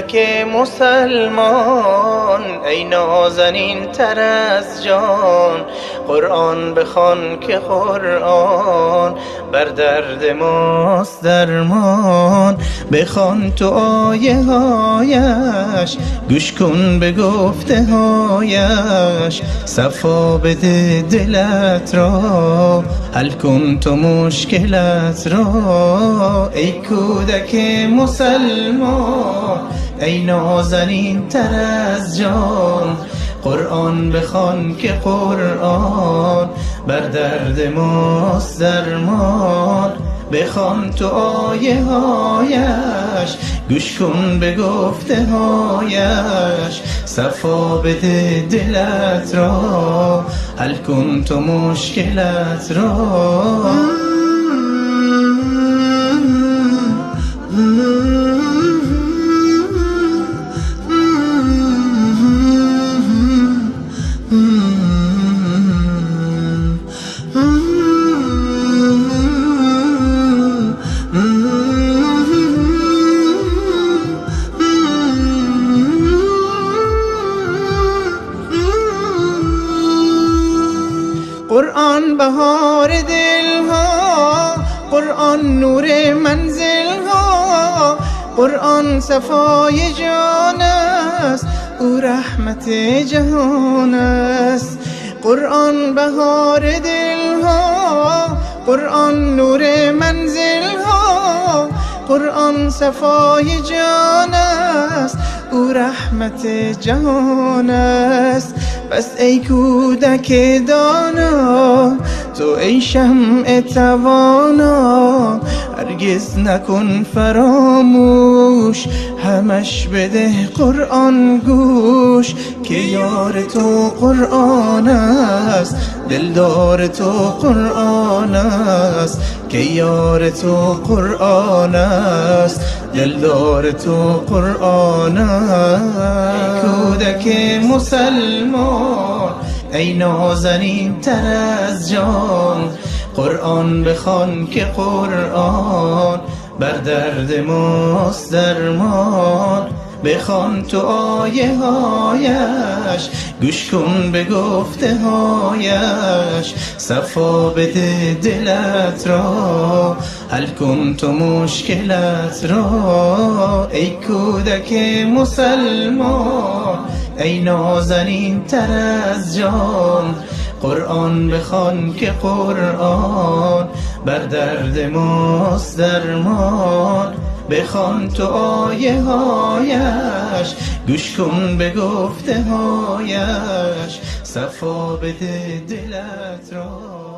کودک مسلمان، ای نازنین تر از جان، قرآن بخوان که قرآن بر درد ماست درمان. بخوان تو آیه هایش، گوش کن به گفته هایش، صفا بده دلت را، حل کن تو مشکلت را. ای کودک مسلمان، ای نازنین تر از جان، قرآن بخوان که قرآن بر درد ماست درمان. بخوان تو آیه هایش، گوش کن به گفته هایش، صفا بده دلت را، حل کن تو مشکلت را. قرآن بهار دلها، قرآن نور منزلها، قرآن صفای جان است، او رحمت جهان است. قرآن بهار دلها، قرآن نور منزلها، قرآن صفای جان است، او رحمت جهان است. بس ای کودک دانا، تو ای شمع توانا، هرگز نکن فراموش، همش بده قرآن گوش، که یار تو قرآن است، دلدار تو قرآن است، که یار تو قرآن است، دلدار تو قرآن است. ای کودک مسلمان، ای نازنین تر از جان، قرآن بخوان که قرآن بر درد ماست درمان. بخوان تو آیه هایش، گوش کن به گفته هایش، صفا بده دلت را، حل کن تو مشکلت را. ای کودک مسلمان، ای نازنین تر از جان، قرآن بخوان که قرآن بر درد ماست درمان. بخوان تو آیه هایش، گوش کن به گفته هایش، صفا بده دلت را.